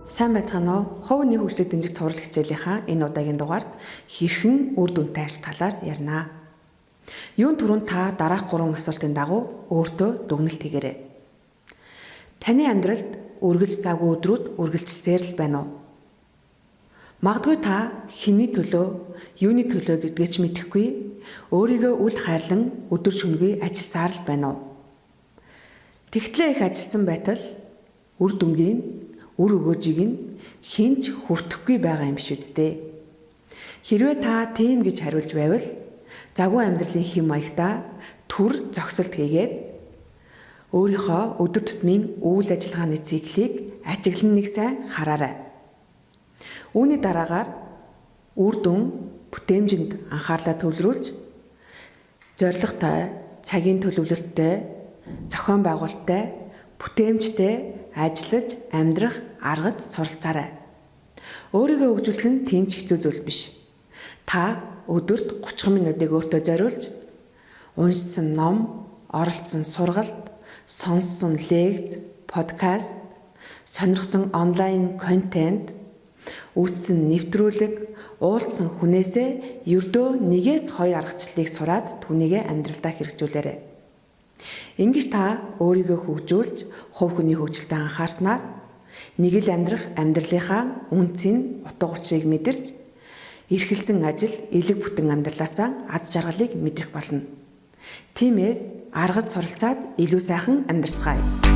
Сайн байцгаана уу? Хувь хүний хөгжлийг дэмжих цуврал хичээлийнхаа энэ удаагийн дугаард хэрхэн үр дүнтэй ажил талаар ярина. Юун түрүүнд та дараах гурван асуултын дагуу өөртөө дүгнэлт хийгээрэй. Таны амьдралд үргэлж завгүй өдрүүд үргэлжилсээр л байна уу? Магадгүй та хэний төлөө, юуны төлөө гэдгээ ч мэдэхгүй, өөрийгөө үл хайрлан өдөр шөнөгүй ажилласаар л байна уу? Тэгтлээ их ажилласан байтал үр дүнгийн, үр өгөөжийг нь хэн ч хүртэхгүй байгаа юм биш үсттэй. Хэрвээ та тийм гэж хариулж байвал завгүй амьдралын хэм маягтаа түр зогсолт хийгээд өөрийнхөө өдөр тутмын үйл ажиллагааны циклийг ажиглан нэг сайн хараарай. Үүний дараагаар үр дүн бүтээмжинд анхаарлаа төвлөрүүлж зорилготой, цагийн төлөвлөлттэй, зохион байгуулалттай, бүтээмжтэй ажиллаж амьдрах аргад суралцаарай. Өөрийгөө хөгжүүлэх нь тийм ч хэцүү зүйл биш. Та өдөрт 30 минутыг өөртөө зориулж уншсан ном, оролцсон сургалт, сонссон лекц, подкаст, сонирхсон онлайн контент, үзсэн нэвтрүүлэг, уулзсан хүнээсээ ердөө 1-2 аргачлалыг сураад түүнийгээ амьдралдаа хэрэгжүүлээрэй. Ингэж та өөрийгөө хөгжүүлж, хувь хүний хөгжилтэй анхаарснаар нэг л амьдрах амьдралынхаа үнцийн утга учирыг мэдэрч, эрхэлсэн ажил, элэг бүтэн амьдралаасаа аз жаргалыг мэдрэх болно. Тиймээс аргад суралцаад илүү сайхан амьдарцгаая.